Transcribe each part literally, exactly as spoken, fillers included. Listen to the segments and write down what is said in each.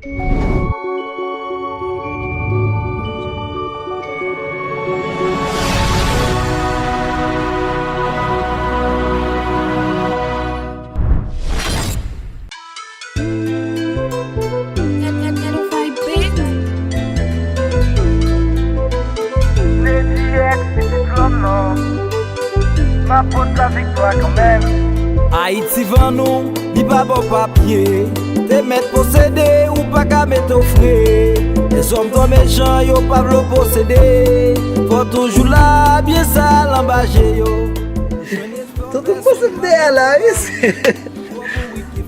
Lady X, pitit lòm nan. M ap pot laviktwa kanmenm. Ayiti vann ou, li pa ba w papye. Te mèt posede, ou pa ka mete w fre. Lèzòm twò mechan, yo pa vle w posede. Fò w toujou la, byen sal anba je yo. Tonton, m panse m te a la, wi.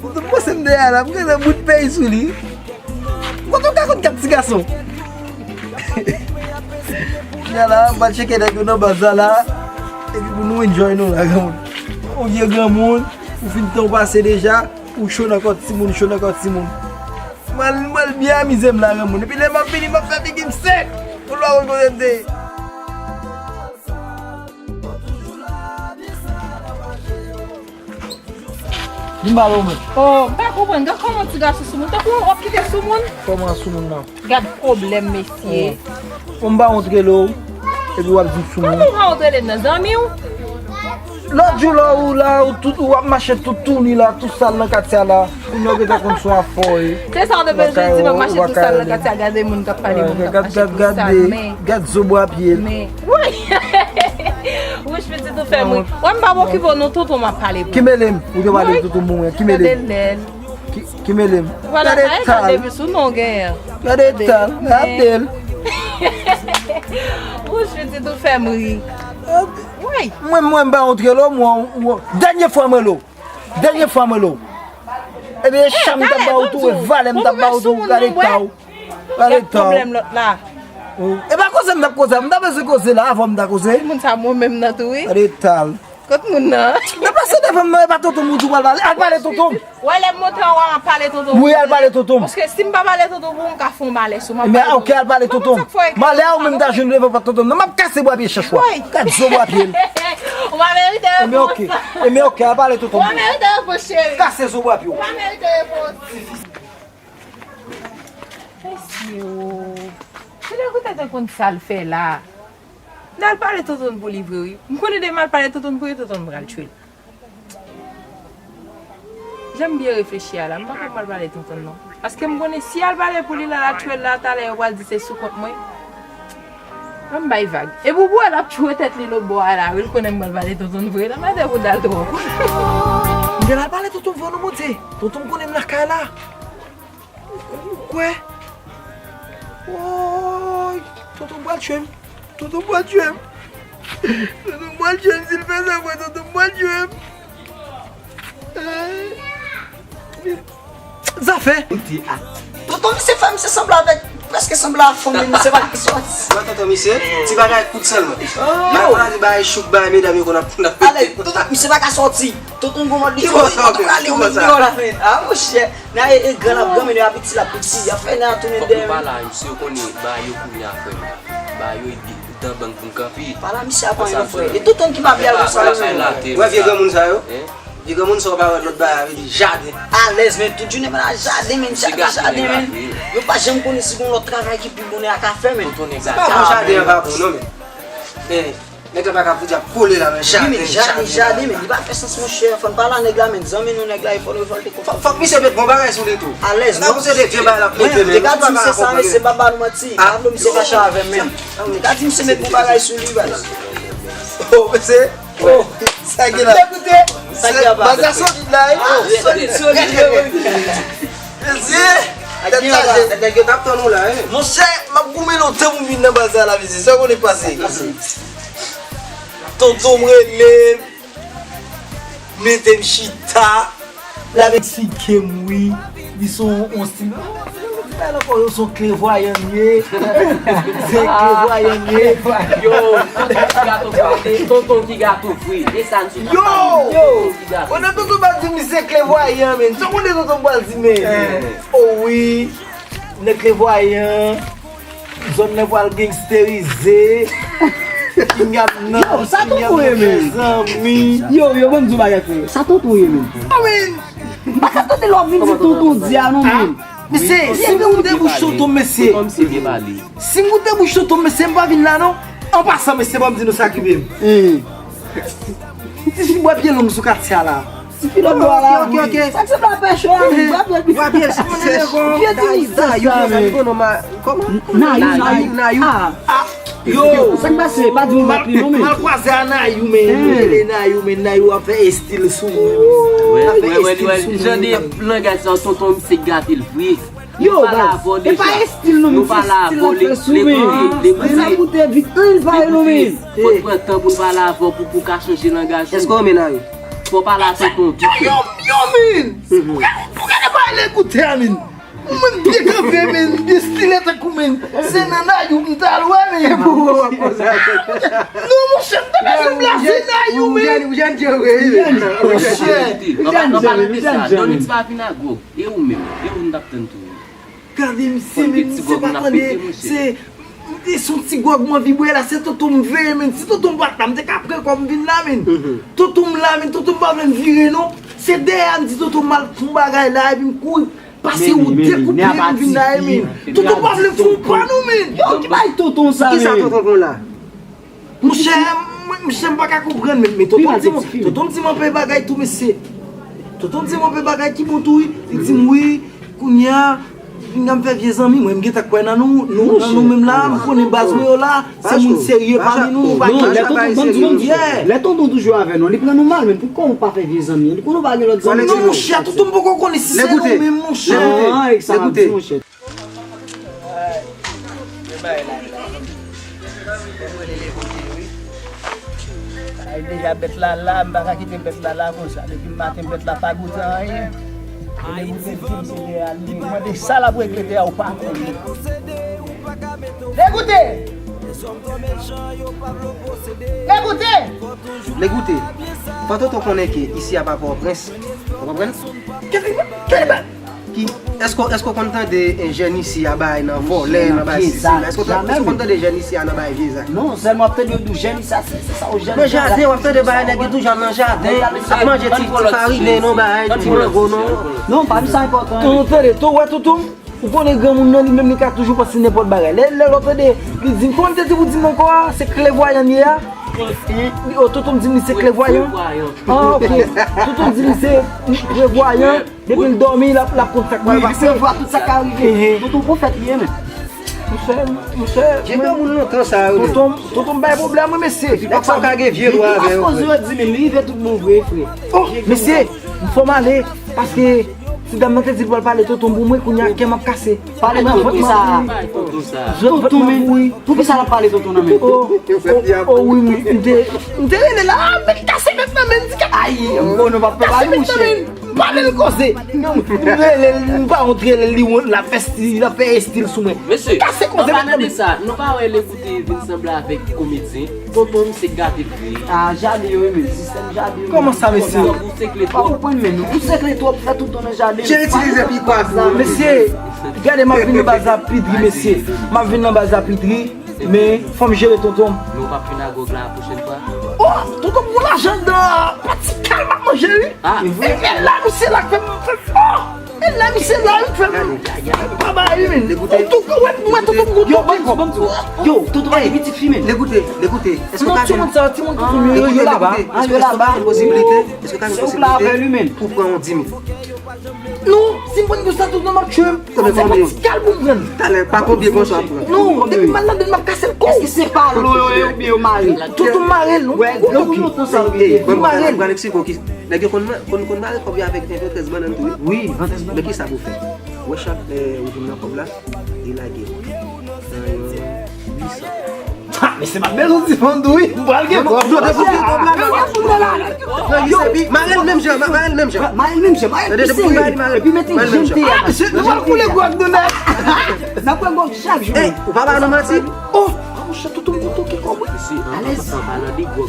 Tonton, m panse m te a la, m gen nan bout peyi sou li. Kote w ka konn kat ti gason? Kounye a la, m pral tcheke nèg yo nan baz la la. Epi pou nou enjoy nou la, granmoun. Ou vye granmoun, ou fin tan w pase deja, ou cho nan kò timoun, ou cho nan kò timoun. Mwen, mwen byen amize m la, granmoun. Epi lè m ap vini, m ap fè figi m sèk. Pou lwa wè kote m te ye. Di m ba w mwen. Oh, m pa konprann. Gad kòman ti gason soumoun. Tankou w ap kite soumoun. Kòman soumoun nan? Gad pwoblèm, mesye. Oh. Ou m ba w yon trelo, epi w ap di m soumoun. Kòman w ka antre nan zanmi w? Lòt jou la, ou la, ou tout, ou ap mache tout touni la, tou sal nan katye a la. Kounye a w gentan konn sou afè w ye. Se sa w te bezwen di, m ap mache tou sal nan katye a, gade moun k ap pale, moun k ap mache tou sal, men. Gad zo bwa pye l. Men, woy! Wouch pitit ou fè m ri. Wè m pa okipe w non, tonton m ap pale pou. Ki mele m? Ou te pale tonton mwen. Ki mele m? Gade lèl. Ki, ki mele m? Gade tal. Gade tal. Gade l. Wouch pitit ou fè m ri. Woy! Mwen, mwen m pa yon trelo, mwen, dènye fwa mwen lo. Dènye fwa mwen lo. Ebyen, e chan m t ap ba ou tou, e valè m t ap ba ou tou, gade ta w. Gade ta w. Pwoblèm lòt la. E pa koze m t ap koze a, m ta bezwen koze la avan m ta koze. Moun sa mwen menm nan tou, wi. Gade ta l. Kot moun nan? Deplase devan m nan, e pa tonton m ou di w pral pale. Al pale tonton m. Wè, lè m monte anwo a, m ap pale tonton m. Wi, al pale tonton m. Paske si m pa pale tonton m, m ka fè yon malè sou mwen. Ebyen, oke, al pale tonton m. Malè a ou menm ta jwenn devan pa tonton m nan, m ap kase bwa pye chèch ou a. Gad zo bwa pye l. Ou pa merite repons. Ebyen, oke. Ebyen, oke, al pale tonton m. Ou pa merite repons, cheri. Kase zo bwa pye w. Ou pa merite repons. Mesye o. Se lè kote te konn sa l fè la. N al pale tonton pou li vre, wi. M konnen demen al pale tonton pou li, tonton pral tchwe l. Jan m byen reflechi a la, m pa kwè m pral pale tonton non. Paske m konnen si al pale pou li la, l al tchwe l la, talè yo pral di se sou kont mwen. Ban m bay vag. E pou bwè l ap tchwe tèt li lòt bò a la, wi, l konnen m pral pale tonton vre. Nan mède pou dal twò. M gen al pale tonton vre non, Bondye. Tonton m konnen m lakay la. Ou kwè? Woy, tonton pral tchwe m. Tonton pral tchwe m. Tonton pral tchwe m, si l fè sa vre, tonton pral tchwe m. Zafè. Tonton misye fè misye sanble avèk, prèske sanble a fanm li, misye pa ki sòti. Wè tonton misye, ti bagay kout sèlman. Bagay kout la di bagay chouk, bagay medam yo konn ap konn ap. Ale, tonton misye pa ka sòti. Tonton gon mòd li fò, tonton prale ou menm deyò la men. Ah monchè. Nan e, e gran l ap gran, men lè apiti l ap pi piti. Y ap fè nè a tounen dèyè. Fòk nou pale a misye, ou konnen bagay yo kounye a frè m. Bagay yo dan bang pou n kanpe. Pale a misye avan yo frè. E tonton ki pa byen al konsa yo menm. Ou wè vye granmoun sa yo? Vye granmoun sa yo pa wè lòt bagay, yo di jaden. Alèz men, tout jounen men nan jaden men, jaden, jaden men. Yo pa janm konnen si gon lòt travay ki pi bon nèg la ka fè men. Se pa bon jaden an pa bon non men. Men, nèg la pa ka pou di ap kole la nan jaden, jaden, jaden, men li pa fè sans monchè. Fò n pale a nèg la, men zanmi nou nèg la, e fò n revòlte kont. Fòk, fòk misye met bon bagay sou li tou. Alèz non. Nan konsène vye bagay l ap mete men. Te ka di misye sa, mesye, m pa ba nou manti. Pa vle misye fache avè m menm. Te ka di misye met bon bagay sou li, baz. Oh, mesye. Oh, sa gen la. Koute, sa gen la. Baz la solid la, wi. Solid, solid. Mesye, tèt chaje. Nèg yo t ap tann ou la, wi. Monchè, m ap goumen lontan pou m vin nan baz la, mesye. Sa w konnen k pase? Tonton m rele m, mete m chita, l ap eksplike m, wi. Li se yon, yon stil. Yo, se klevwayan m ye. Se klevwayan m ye. Yo, tonton ki gato vre. Tonton ki gato vre. E sa n sou. Yo! Tonton ki gato. Pandan tonton pral di m li se klevwayan, men. Sa w konnen tonton pral di, men? Oh wi. Nèg klevwayan. Zòn nan pral gangsterize. Kidnap nan, yo, sa tonton ye, men. Zanmi. Yo, yo, ban m di w bagay, frè. Sa tonton ye, men. Ah, men. M pa ka tande lè w ap vin di tonton di a non, men. Mesye, si m goute bouch tonton m, mesye. Si m goute bouch tonton m, mesye, m pa vin la non. An pasan, mesye, ban m di nou sa ki rive m. Ti fi bwè pye long sou katye a la. Ti fi long bwè la. Ok, ok, ok. Sa k se pa pèch la, men bwè pye l pi. Bwè pye l sèch. Vye ti nèg sa, yo. Kòman? Nayou, Nayou, Nayou. Ah. Yo, sa k pase? Pa di m bat li non, men. M al kwaze a Nayou, men. Li rele Nayou, men Nayou ap fè estil sou mwen. Ap fè estil sou mwen. Jan de langaj sa, tonton, misye gate l vre. Yo, baz, e pa estil non, men se estil l ap fè sou mwen. Sa goute vit, an, li pale non, men. Fò n pran tan pou n pale avè w pou, pou w ka chanje langaj ou. Èske w renmen Nayou? Fò w pale a tonton. Yo, yo, yo, men. Pou gade pa ale koute a, men. Mwen byen kanpe, men, byen stile tankou, men. Se nan Nayou m t al wè, men. E pou ou w ap koze. Non, monchè, m te bezwen blaze Nayou, men. Ou jèn, ou jèn, ou jèn. Monchè. An pa, an palan de sa, Donix pa vin a gwòg. E ou menm? E ou n t ap tann tou? Gade misye, men, misye pa tande, se, se yon ti gwòg m anvi bwè la, se tonton m veye, men. Si tonton m pa t la, m te ka pran kò m vin la, men. Tonton m la, men, tonton m pa vle m vire, non. Se dèyè a m di tonton m al fè yon bagay la, epi m kouri. Pase ou dekoupe m vin la, men. Tonton pa vle fè yon pa non, men. Yo, ki bay tonton sa, men? Kisa tonton fè w la? Monchè, mwen, monchè, m pa ka konprann, men, men tonton di m, tonton di m anpil bagay tou, mesye. Tonton di m anpil bagay ki bon tou, wi. Li di m, wi, kounye a, vin nan m fè vye zanmi, mwen, m gentan kwè nan nou, nou, nan nou menm la, m konnen baz mwen yo la, se moun serye pami nou, nou pa gen. Non, lè tonton, ban m di, ban m di, lè tonton toujou avè nou, li pran nou mal, men poukò ou pa fè vye zanmi? Li konnen ou pa gen lòt zanmi. Non, monchè, tonton m poko konnen si se nou menm, monchè. Ah, e sa m ap di, monchè. Ay, deja bèt la la, m pa ka kite bèt la la konsa. Depi maten bèt la pa goute anyen. E le goute di m se de a li. Mande sa l ap regle de a ou pa konnen. Degoute! Degoute! Degoute! Fò tonton konnen ke isi a pa Pòtoprens. Ou konprann? Kèlè, kèlè, Ki, èske, èske w konn tande, eh, jèn isi a bay nan vòlè, nan bay sisi la? Èske w konn tande jèn isi a nan bay vye zak? Non, sèlman w ap tande yo di w jèn isi a, se, se sa w jèn. Nan jaden, w ap tande bay nèg yo toujou al nan jaden, ap manje ti, ti farinen, non, bay ti mango, non. Non, pa di sa enpòtan. Tonton, tande, tonton, wè tonton, ou konnen granmoun nan, li menm, li ka toujou panse nenpòt bagay. Lè, lè lòt tande, li di, kòman te di pou di m ankò a, se klèvwayan li ye a? Tonton m di m li se klèvwayan. Ah, ok. Tonton m di m li se prevwayan. Depi l dòmi, l ap, l ap konn sa k pral pase. Wi, li prevwa tout sa k ka rive. Tonton pwofèt li ye, men. Monchè, monchè, vye granmoun lontan sa yo, tonton, tonton m bay pwoblèm, wi, mesye. Nèg sa yo ka gen vye dwa avè yo, frè. Li pa sipoze yo di, men li rive tout bon vre, frè. Oh, mesye, m fò m ale, paske ti dam nan te di l pral pale tonton m pou mwen, kounye a kè m ap kase. Pale nan vant mwen. Tonton, men. Poukisa l ap pale tonton nan men? Oh, oh, oh, wi, m, m te, m te rele la, ah, men kase mèt nan men, m di, ay, m konnen w p ap pale, monchè. M pa vle l koze. M rele l, m pa wont rele l, li wont, l ap fè estil, l ap fè estil sou mwen. Mesye, kase koze mèt nan men. Sa, nou pa wè Legoute vin sanble avèk komedyen? Tonton m se gate l vre. Ah, jaden yo, wi, men sistèm jaden yo. Kòman sa, mesye? Ou sekle twòp. Pa konprann, men nou, ou sekle twòp, fè tout tonton nan jaden. Jan itilize pi kwa pou ou. Mesye, gade, m ap vin nan baz la pi dri, mesye. M ap vin nan baz la pi dri. Men, fò m jere tonton m. Men ou p ap vin a gwòg la pwochèn fwa? Oh, tonton m gon lajan anndan, pa ti kal m ap manje, wi. Ah. E, e la, misye la k fè m, fè m, oh! E la, misye la, wi, k fè m, fè m pa bay, wi, men. Antouka, wè, mwen, tonton m gon tonton m. Yo, tonton pa gen pitit fi, men. Legoute, Legoute, èske w ka jwenn... Non, timoun sa, timoun tonton m yo, yo laba. Ah, yo laba. Èske w ka jwenn posiblite, èske w ka jwenn posiblite pou pran yon di mil? Non, si m pran pou sa, tonton m ap tchwe m. Konbyen, konbyen? Se pa ti kal pou m pran. Talè, pa konbyen konsa w ap pran. Non, depi m al ladan l, m ap kase l kou. Èske se pa lo yo ye oubyen yo mare? Tonton m mare l, non. Wè, granmoun lontan sa yo ye. Ey, ban m pale, ban m pale, eksplike w ki, nèg yo konn, konn, konn mare kòb yo avèk venntèz bannann tou, wi. Wi, venntèz bannann. Men kisa pou fè? Wè chak, eh, ou vin nan kòb la, li lage. Nan yon uit san. Ha, mesye, m ap bezwen ti fanm tou, wi. M pral gen kòb. Yo, depi w gen kòb la, nan. Nan, li se pi, mare l menm jan, ma-, mare l menm jan. Mare l menm jan, mare l pi serye. Epi mete jente a. Ah, mesye, nou pral koule gwòg nou nèt. N ap pran gwòg chak jou. Ey, ou pa ba nou manti? Oh, ah, monchè, tonton m gon toke kòb, wi. Alèz. An palan de gwòg,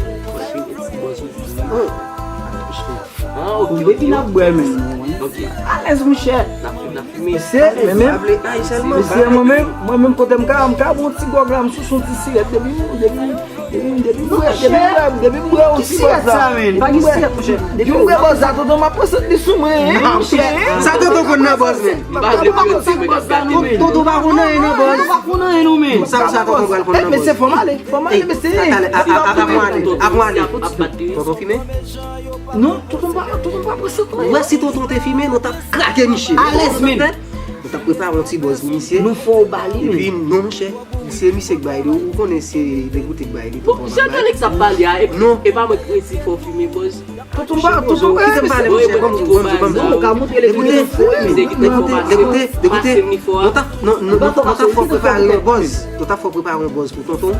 Ah, ok, ok. Depi n ap bwè, men. Ok. Alèz, monchè. N ap, n ap fimen. Mesye, men menm, mesye, mwen menm, mwen menm, kote m ka, m ka bwè yon ti gwòg la, m souse yon ti sirèt, depi m, depi m, depi m, depi m bwè, depi m bwè, depi m bwè yon ti bòz la. Depi m bwè, depi m bwè bòz la, tonton, m ap pran sot li sou mwen, hein. Non, monchè. Sa tonton konn nan bòz, men. M pa vle pou yo di mwen k ap bat li, men. Tonton pa konn anyen nan bòz. Tonton pa konn anyen, non, men. Sa, sa tonton pral konn nan bòz. Mesye, fò m ale, fò m ale, mesye. Avan ale, avan ale. Tonton fimen? Non, tonton pa, tonton pa pran sot mwen. Ou wè si tonton te fimen, nou t ap krake misye. Alèz, men. Nou t ap prepare yon ti bòz misye. Nou fè w ba li, men. Epi, non, monchè. Se misye k bay li. Ou konnen se Degoute k bay li. Bon, jan tande k sa ap pale a, e, e pa mwen k resi fè w fimen bòz. Tonton pa, tonton, kite m pale, monchè, ban m di w, ban m di w, ban m di w. Ou ka montre Degoute, Degoute, Degoute, Degoute. Nou ta, nou, nou, nou, nou ta fè w prepare yon bòz. Nou ta fè w prepare yon bòz pou tonton.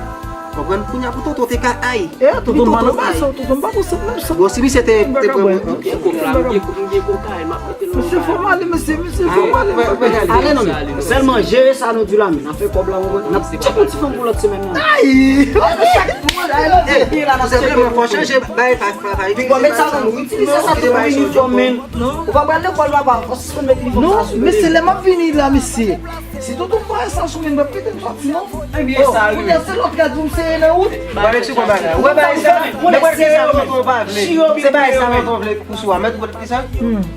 Konprann? Kounye a pou tonton te ka ay. E, tonton pa nan bòz, tonton pa pou sèt nan san. Bon, si misye te, te pran yon, ok. Gen koka, m gen, m gen koka, e m ap mete l nan. Mesye, fò m ale, mesye, mesye, fò m ale. Ale non, men. Sèlman jere sa nou di la, men. N ap fè kòb la, mwen. N ap tcheke yon ti fanm pou lòt semèn nan. Ay! Chak mwa, la, nou te la, n ap tcheke. Fò chanje, bay, pa, pa, pa. Bon, met sa nan, itilize sa tou pou inifòm, men. Ou pa pral lekòl, papa, fò sispann met inifòm sa sou. Non, mesye, lè m ap vini la, mesye. Si tonton pa sa sou mwen, m ap kite m soti, non. Ebyen, sa, wi. Kounye a, se lòt ka di m sere nan wout. Ou pa vle sou konba la. Ou pa vle sa, men. Ou pa vle. Se pa sa tonton vle pou sou a. Mèt ou konn sa?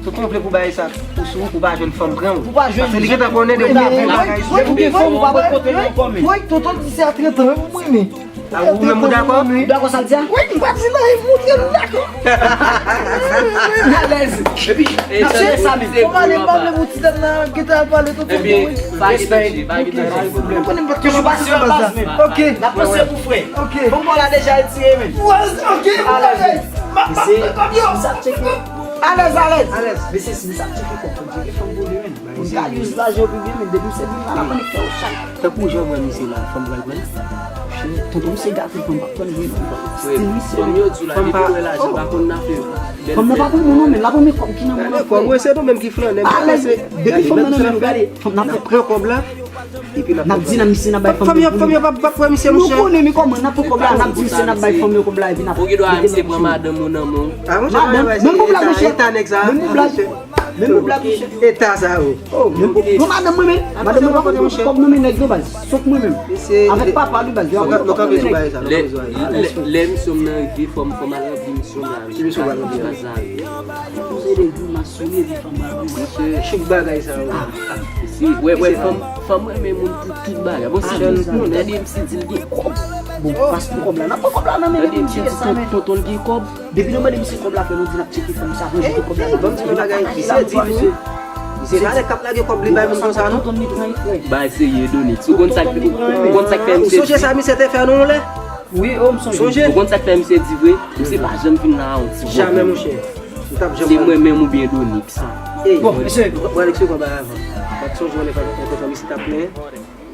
Tonton vle pou bay sa pou sou, pou pa jwenn fanm pran ou. Pou pa jwenn. Paske li gentan konnen depi w ap vin bagay sou. Depi w gen fanm, ou pa pral kote l ankò, men. Wi, tonton di se a trant an, wi, men. A, ou menm ou dakò? Ou dakò sa l di a? Wi, m pa di nan, e montre nou dakò. Alèz. Epi, n ap chèche sa menm. Fò m ale, m pa vle pou ti dam nan gentan al pale tonton. Epi, pa gen danje, pa gen danje. Ou konnen m pa t konn anba sa. Ok. N ap panse pou frè. Ok. Bon, bon, la deja retire, men. Ok, alèz. M ap, m ap, m ap, m ap, m ap. Alèz, alèz. Alèz. Mesye, si m sa tcheke kòb, tcheke fanm pou li, men. Moun ka use lajan pi byen, men depi se vin la, la konn fè w chak. Tankou jan w wè misye la, fanm pral pran l. Tonton misye gate, fanm pa pran l, men. Stil misye. Fanm yo di w la, depi w wè lajan, pa konn nan afè. Fanm nan pa pou moun, non, men la premye fanm ki nan moun. Gade, fanm, se nou menm ki flannen, m pa panse. Depi fanm nan nan men nou, gade, fanm nan pran kòb la. Epi n ap di nan misye n ap bay fanm yo. Fanm yo p ap, p ap wè misye, monchè. Nou konnen, men kòman n ap pran kòb la, n ap di misye n ap bay fanm yo kòb la, epi n ap. Ou gen dwa wè misye pran madanm ou nan men w. Madanm, menm pou blag, monchè. Menm pou blag. Menm pou blag, monchè. Eta sa yo. Oh, menm pou, pou madanm mwen, men. Madanm mwen pa konn pran kòb nan men nèg, non, baz. Sòf mwen menm. Avèk papa li, baz. Yo ap pran kòb nan men nèg. Lè, lè, lè misyon m nan rive, fò m, fò m al ranpli misyon m la. Ki misyon w al ranpli? Baz la. Ou se de grimas sou li, epi fanm pa vle. Chik bagay sa yo. Si, wè, wè, fanm, fanm renmen moun pou tout bagay. Bon, si, tande misye di l gen kòb. Bon, pas pou kòb la. N ap pran kòb la nan men misye sa, men. Tonton l gen kòb. Depi nou mande misye kòb la, fè nou di n ap tcheke fanm sa, pou jete kòb la. Ban m di nou bagay, misye di tou. Misye pa lè k ap lage kòb li bay moun konsa, non. Tonton li pran frè. Bay serye, Donix. Ou konn sa k, ou konn sa k fè misye di. Ou sonje sa misye te fè nou yon lè? Wi, o, m sonje. Sonje? Ou konn sa k fè misye di vre? Misye pa janm vin la a yon ti kòb. Jamè, monchè. Ou t ap janm. Se mwen menm oubyen Donix. Ey, bon, mesye. Mwen, mwen, Alexis, konba avan. Mwen sonje yon lè, yon konsa misye t ap plenyen.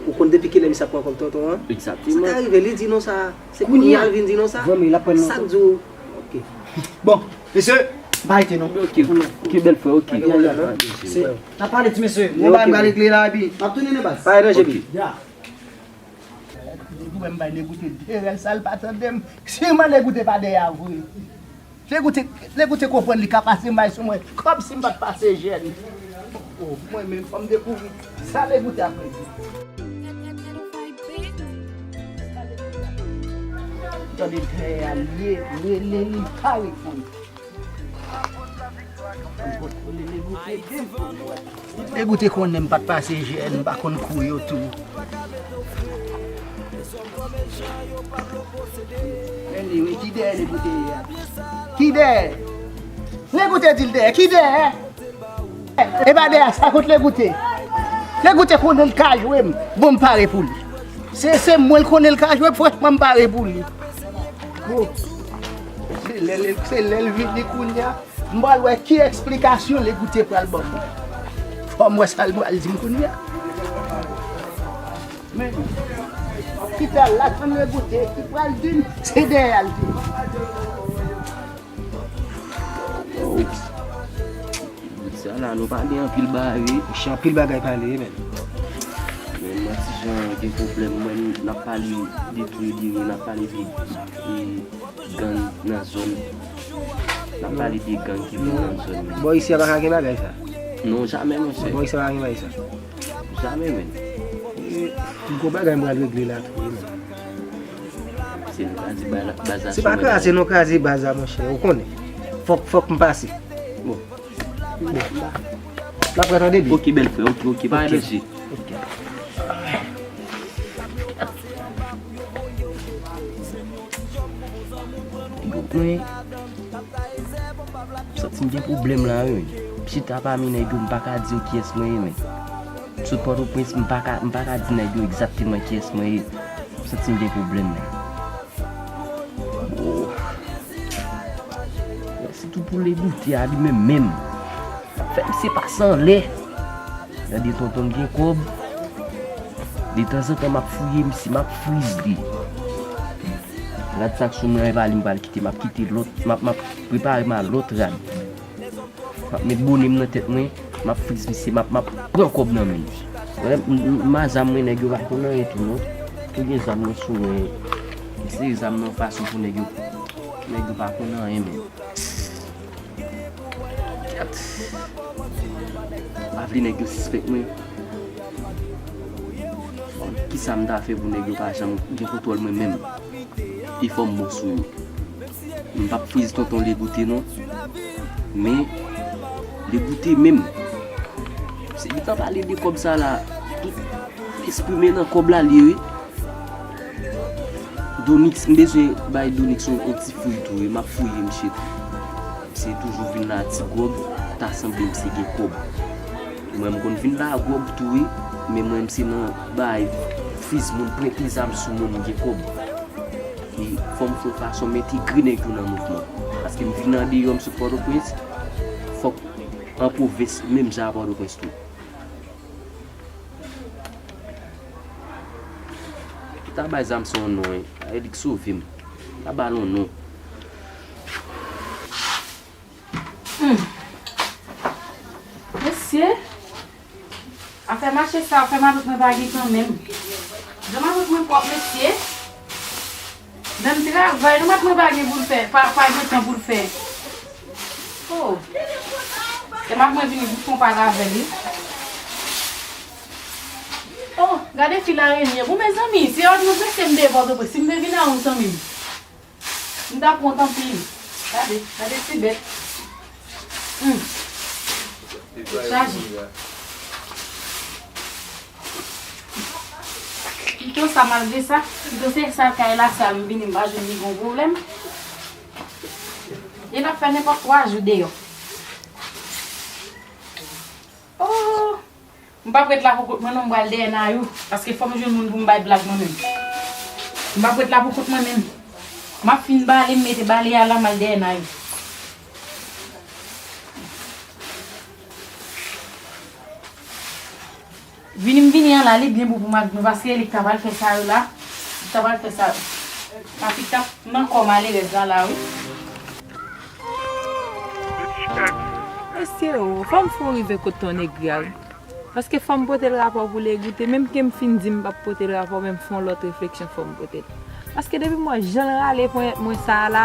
Ou konn depi kilè misye ap pran kòb tonton an? Egzakteman. Sa ka rive, li di non sa. Se kounye a l vin di non sa. Sa k di w? Ok. Bon, mesye, m pa rete non. Ok, ok, bèl frè, ok. Ya, ya. Se, n ap pale ti mesye. Mwen ba m gade kle la epi n ap tounen nan baz. Pa gen danje, pi. Ya. Depi w wè m bay Legoute de rèl sa, l pa tande m. Siman Legoute pa dèyè a vre. Legoute, Legoute konprann li ka pase may sou mwen. Kòmsi m pa t pase jèn. Oh, mwen menm, fò m dekouvri sa Legoute ap rele. Tande dèyè a, li rele, li pa reponn. Legoute konnen m pa t pase jèn, m pa konn kou yo tou. Men li, wi, ki dèyè Legoute ye a? Ki dèyè? Legoute di l dèyè. Ki dèyè? E pa dèyè, sa kot Legoute? Legoute konnen l ka jwe m. Bon, m pare pou li. Se, se mwen l konnen l ka jwe, franchman, m pare pou li. Bon. Se lè l, se lè l vini kounye a. M pral wè ki eksplikasyon Legoute pral ban mwen. Fò m wè sa l pral di m kounye a. Men, kite l la, tann Legoute, ki pral di m, se dèyè a l di m. Bout sa la, nou pale anpil bagay wi. Monchè, anpil bagay pale, men. Men mwen ti jan gen pwoblèm, mwen n ap pale de tou e de wi, n ap pale de, de gang nan zòn. N ap pale de gang ki vin nan zòn nan. Bò isi a pa ka gen bagay sa. Non, jamè, monchè. Bò isi a pa ka gen bagay sa. Jamè, menm. E, gwo bagay m pral regle la tou, wi, menm. Se nou kraze ba-, baz la. Se pa kraze, non, kraze baz la, monchè. Ou konnen. Fòk, fòk m pase. Bon. Bon. N ap pran tande byen. Ok, bèl frè, ok, ok, pa reflechi. Ok. Mwen, m santi m gen pwoblèm la, wi. M chita pami nèg yo, m pa ka di yo kiyès mwen ye, men. M sot Pòtoprens, m pa ka, m pa ka di nèg yo egzakteman kiyès mwen ye. M santi m gen pwoblèm, men. Oh. Sitou pou Legoute a li menm menm. Fè misye pase anlè. Gade tonton m gen kòb. Detanzantan m ap fouye misye, m ap friz li. Rad sa k sou mwen an, e pa li m pral kite, m ap kite lòt, m ap, m ap prepare m a lòt rad. M ap met bone m nan tèt mwen, m ap friz misye, m ap, m ap pran kòb nan men l. Mwen, m, m, m a zam mwen, nèg yo pa konn anyen tou non. Tou gen zam nan sou mwen. M sere zam nan fason pou nèg yo, nèg yo pa konn anyen, men. Gad. Pa vle nèg yo sispèk mwen. Kisa m ta fè pou nèg yo pa janm gen kontwòl mwen menm? E fò m bon sou yo. M p ap friz tonton Legoute non. Men Legoute menm, se li t ap pale de kòb sa la. Tout lespri m nan kòb la li ye wi. Donix, m bezwen bay Donix yon, yon ti fouy tou wi. M ap fouye misye tou. Misye toujou vin la ti gwòg, ta sanble misye gen kòb. Mwen m konn vin la gwòg tou wi, men mwen m se nan bay friz moun, prete zam sou moun, m gen kòb. E fò m fè yon fason m entegre nèg yo nan mouvman. Paske m vin andeyò, m sot Pòtoprens, fòk an pwovens menm jan a Pòtoprens tou. Ou ta bay zam sa yon non, e li k sove m. Ta ba l yon non. Hmm. Mesye, afè mache sa, afè matant mwen pa gen kanmenm. Jan matant mwen pwòp, mesye. Menm travay, non, matant mwen pa gen pou l fè, pa, pa gen tan pou l fè. Oh. E matant mwen vini pou fè yon pale avè l, wi. Oh, gade fi la renye. Bon, mezanmi, se òdinans mesye m te vòt, si m te vin a ou, zanmi m. M t ap wont anpil. Gade, gade ti bèt. Hmm. Chaje. Pito sa, malgre sa, pito se sa kay la sa, m vini, m pa jwenn li gon pwoblèm. E l ap fè nenpòt twa jou deyò. Oh! M p ap ret la pou kont mwen non, m pral dèyè Nayou, paske fò m jwenn moun pou m bay blag mwen menm. M p ap ret la pou kont mwen menm. M ap fin bale, m mete bale a la, m al dèyè Nayou. Vini m vini an la, li byen bon pou m ak nou, paske li k ta pral fè sa yo la, li k ta pral fè sa yo. Papi t ap nan kò malerèz la la, wi. Mesye o, fò m fè w rive kot ton negri a wi. Paske fò m pote l rapò pou Legoute, menm ke m fin di m p ap pote l rapò, men m fè yon lòt refleksyon, fò m pote l. Paske depi m wè jan l rale ponyèt mwen sa a la,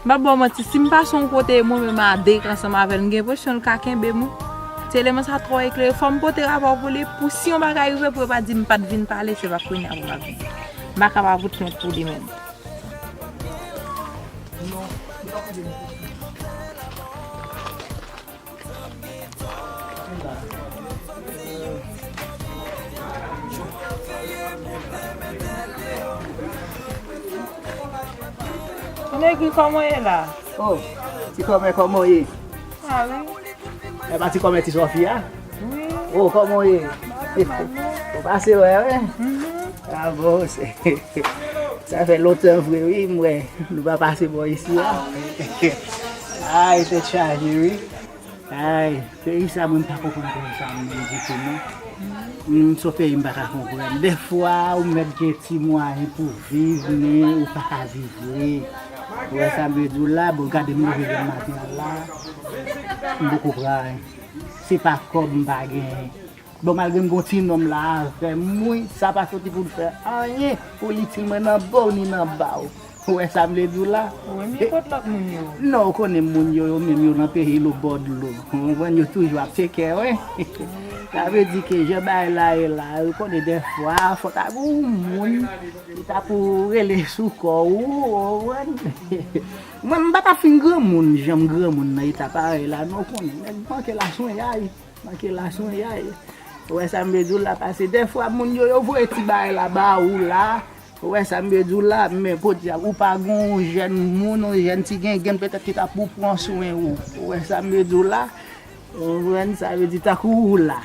m p ap ba w manti, si m pase yon kote mwen menm a de ansanm avè l, m gen enpresyon l ka kenbe m wi. Ti eleman sa twò eklere, fò m pote rapò pou li, pou si yon bagay rive pou yo pa di m pa t vin pale, se pa kounye a pou m ap vin. M pa kapab ret met pou li menm. Negri, kòman w ye la? Oh, ti kòmè, kòman w ye? Ah wi. E pa ti kòmè ti Sòfi a? Wi. Oh, kòman w ye? Ou pase wè, wi? Mhm. Ah bon, se, sa fè lontan vre, wi, m wè nou pa pase bò isi a. Ay, tèt chaje, wi. Ay, peyi sa, mwen m pa konprann peyi sa, mwen menm ditou, non. Mm, se yon peyi m pa ka konprann. Dèfwa, ou mèt gen ti mwayen pou viv, men ou pa ka viv vre. Ou wè sa m vle di w la? Bon, gade m leve demen maten an la, m poko pran anyen. Se pa kòb m pa genyen. Bon, malgre m gon ti nonm la avè m, wi, sa pa soti pou l fè anyen pou l itil mwen nan bò w ni nan ba w. Ou wè sa m vle di w la? Wi, men kot lòt moun yo? Non, ou konnen moun yo, yo menm yo nan peyi lobòdlo. Ou konprann, yo toujou ap teke, wi. Sa vle di ke jan bagay la ye la, ou konnen dèfwa, fò ta gen yon moun ki ta pou rele sou kò ou, ou konprann? Mwen, m pa ta fin granmoun, jan m granmoun nan eta parèy la, non, ou konnen, nèg manke laswenyay. Manke laswenyay. Ou wè sa m vle di w la, pase dèfwa moun yo, yo voye ti bagay la ba ou la. Ou wè sa m vle di w la, men podyab, ou pa gen yon jèn moun, yon jèn ti gengenn petèt ki ta pou pran swen ou. Ou wè sa m vle di w la? Ou konprann, sa vle di tankou ou la.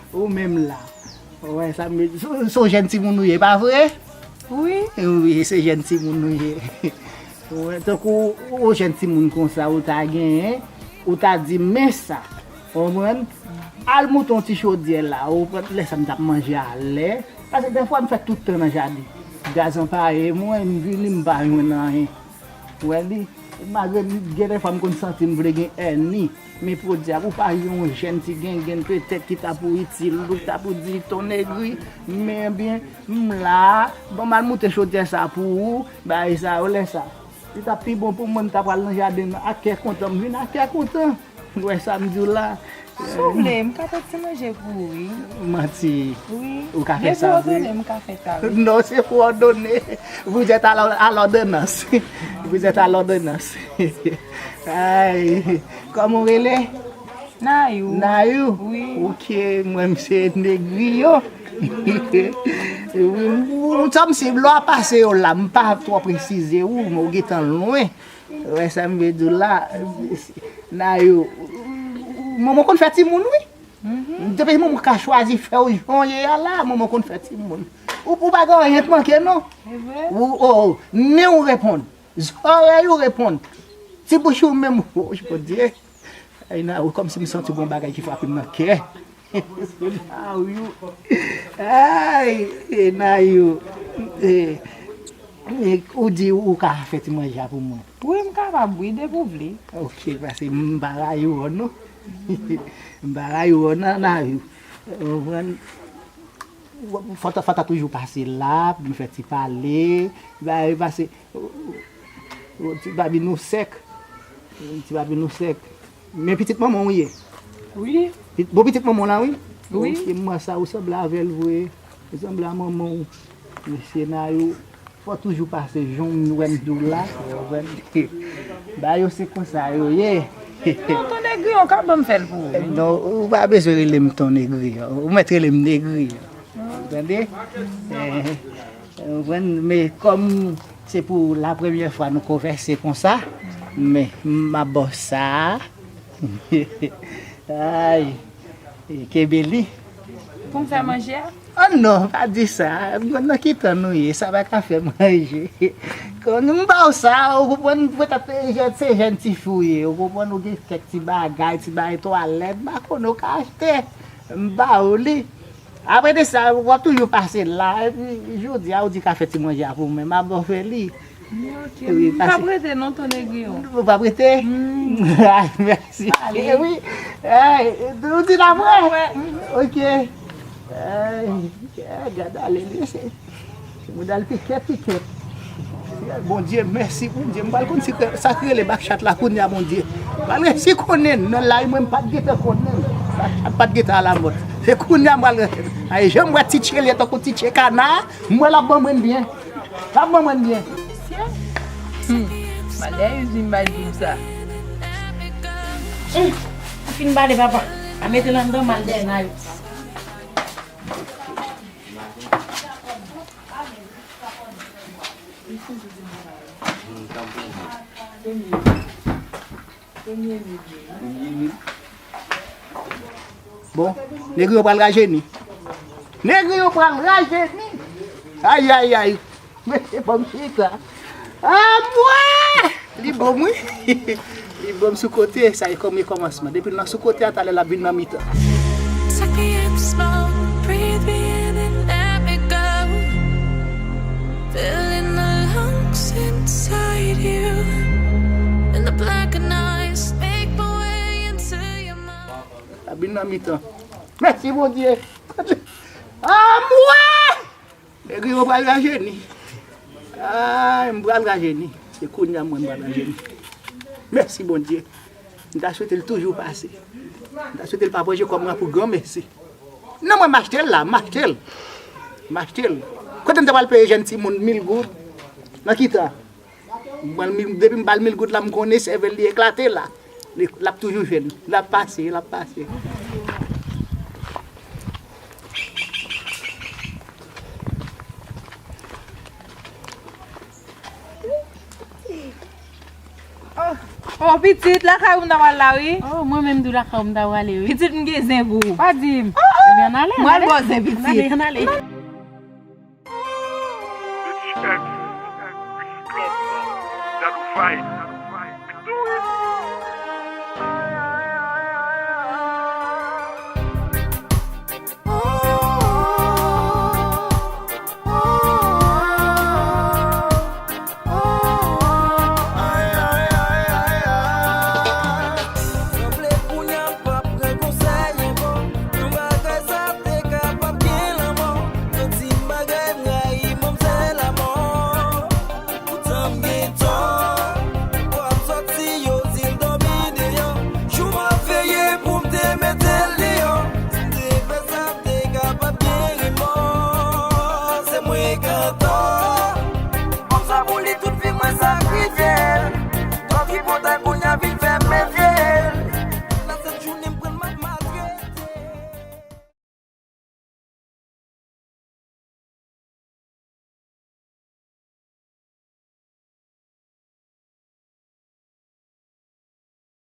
Ou menm la. Ou wè sa m vle di? Se, se yon jèn timoun ou ye, pa vre? Wi. Wi, se jèn timoun ou ye. Ou wè, tankou yon jèn timoun konsa ou ta genyen, ou ta di, men sa. Ou konprann? Al moute yon ti chodyè la, ou pran lè sa m t ap manje alè. Paske dèfwa m fè tout tan nan jaden. Gaz anpaye mwen, m vini m pa jwenn anyen. Ou wè li? Malgre gen dèfwa m konn santi m vle gen èni. Men podyab, ou pa yon jèn ti gengenn petèt ki ta pou itil ou, ki ta pou di, ton Negri, men byen, m la, ban m al moute chodyè sa pou ou, bagay sa yo, lè sa. Li t ap pi bon pou mwen, m ta pral nan jaden nan ak kè kontan, m vin ak kè kontan. Ou wè sa m di w la? Si w vle, m ka fè ti manje pou ou, wi. Manti. Wi. Ou ka fè sa vre? Depi w òdone, m ka fè sa, wi. Non, se pou òdone. Vous êtes à l'or-, à l'ordonnance. Vous êtes à l'ordonnance. Ay, kòman w rele? Nayou. Nayou? Wi. Ok, mwen, m se Negri yo. Wi, m, m, sa m si lè w pase yo la, m pa twò presize ou, men w gentan lwen. Wè sa m vle di w la, Nayou, manman konn fè timoun, wi. Depi manman ka chwazi fè w jan w ye a la, manman konn fè timoun. Ou, ou pa gen anyen k manke, non. Se vre? Ou, o, o, nen w reponn. Zòrèy ou reponn. Ti bouch ou menm, o, Bondye. Ay, Nayou, kòmsi m santi gon bagay ki frape m nan kè. Nayou. Ay, e, Nayou. E, e, ou di ou ka fè ti manje a pou mwen. Wi, m kapab, wi, depi w vle. Ok, paske m pa rayi w, non. M pa rayi w, non, Nayou. Ou konprann? Fò ta, fò ta toujou pase la, pou m fè ti pale. Ba, pase, o, o, o, ti babin ou sèk. Ti babin ou sèk. Men pitit manman w ye? Wi. Pit-, bon, pitit manman w la, wi? Wi. Ok, m wè sa, ou sanble avè l vre. Ou sanble a manman w. Mesye Nayou, fò toujou pase jan m wè m di w la, ou konprann? Ba yo se konsa yo ye. Non, ton Negri, ou ka ban m fè l pou ou, wi. Non, ou pa bezwen rele m ton Negri. Ou mèt rele m Negri. Ou tande? Eh, ou konprann? Men kòm se pou la premyè fwa nou konvèse konsa, men m ap ba w sa. Ay, e, kenbe li. Pou m fè manje a? Oh non, pa di sa. Nan ki tan nou ye, sa pa ka fè manje. Kon m ba w sa, ou konprann, petèt se jèn, se jèn tifi w ye, ou konprann, ou gen kèk ti bagay, ti bagay twalèt, m pa konnen ou ka achte. M ba w li. Apre de sa, w ap toujou pase la, epi jodi a, ou di ka fè ti manje a pou mwen, m ap ba w fè li. Ok, wi, m p ap rete non, ton Negri yo. Ou p ap rete? Hmm. Ay, mèsi. Ale. Wi. Ay, ou di l apre? Mwen wè. Ok. Ay, ay, gad ale li, se, se mouda l pikèt, pikèt. Bondye, mèsi, Bondye. M pral konn si ke, sa k rele bak chat la kounye a, Bondye. M pral resi konnen, nan laj mwen, m pa t gentan konnen. Bak chat pa t gentan alamòd. Se kounye a m pral resi. Ay, jan m wè ti tchye l ye tankou ti tchye kana, m wè l ap ban mwen byen. L ap ban mwen byen. Mesye. Hmm. Malè Yuzin bay di m sa. Hmm. Ou fin bale, papa. A mete l anndan, m al dèyè Nayou. Bon, Negri yo pral rajeni. Negri yo pral rajeni. Ay, ay, ay. Mesye, ban m chita. Anmwey! Li bon, wi. Li bon sou kote, sa e kòm e kòmansman. Depi l nan sou kote a, talè l ap vin nan mitan. Suck me in slow, breathe me in and let me go. Fill in the lungs inside you. And the blackened eyes make my way into your mind. L ap vin nan mitan. Mèsi, Bondye. Anmwey! Negri yo pral rajeni. Ay, m pral rajeni. Se kounye a mwen m pral rajeni. Mèsi Bondye. M ta swete l toujou pase. M ta swete l pa pran Jekòb mwen pou granmesi. Non, mwen m achte l la, m achte l. M achte l. Kote m ta pral peye jèn timoun mil goud? Nan ki tan? M pran mil, depi m ba l mil goud la, m konnen sèvèl li eklate la. Li, l ap toujou jwenn. L ap pase, l ap pase. Oh, oh, pitit, lakay ou m ta pral la, wi. Oh, mwen menm tou lakay ou m ta prale, wi. Pitit, m gen zen pou ou. Pa di m. Oh, oh. Ebyen, ann ale, ann ale. Mwen al bò zen, pitit. Ann ale, ann ale. Bitch X, Ricky Club, Dadou Fight, we do it. Sanble kounye a m p ap pran konsèy ankò. Yon bagay sa te kapab gen lanmò. Yo di m bagay m rayi manmzèl amò. Poutan m gen tò. W ap sòti yo di l dòmi deyò. Jou m ap veye pou m te mete l deyò. Si m te fè sa, m te kapab gen remò. Se mwen k antò. Konsa pou li tout vi mwen sakrifye. Twòp tripotay pou